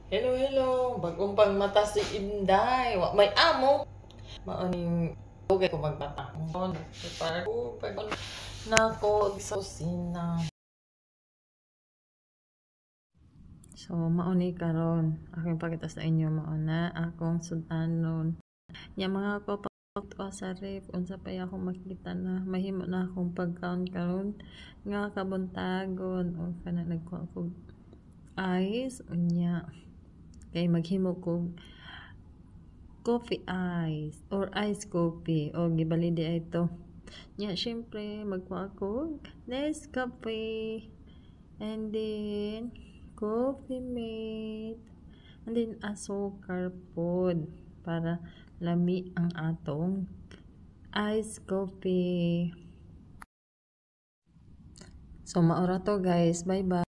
Hello, hello. Bagong pagmata si Inday. Wa may amo. Mao ning dugay ko magmata. Para ko pag nako sa kusina. So, mao ni karon akong ipakita sa inyo, mao na akong sudanon. Nya mga ko pa sa ref, unsa pa akong makita na mahimo na akong pagkaon karon nga kabuntagon o kana nagkuha ko ice, unya kay maghimo kog coffee ice or ice coffee o gibali di ay to. Nya syempre magkuha ko Nescafe and then Coffee Mate and then asukar pod para lami ang atong ice coffee. So maura to, guys. Bye bye.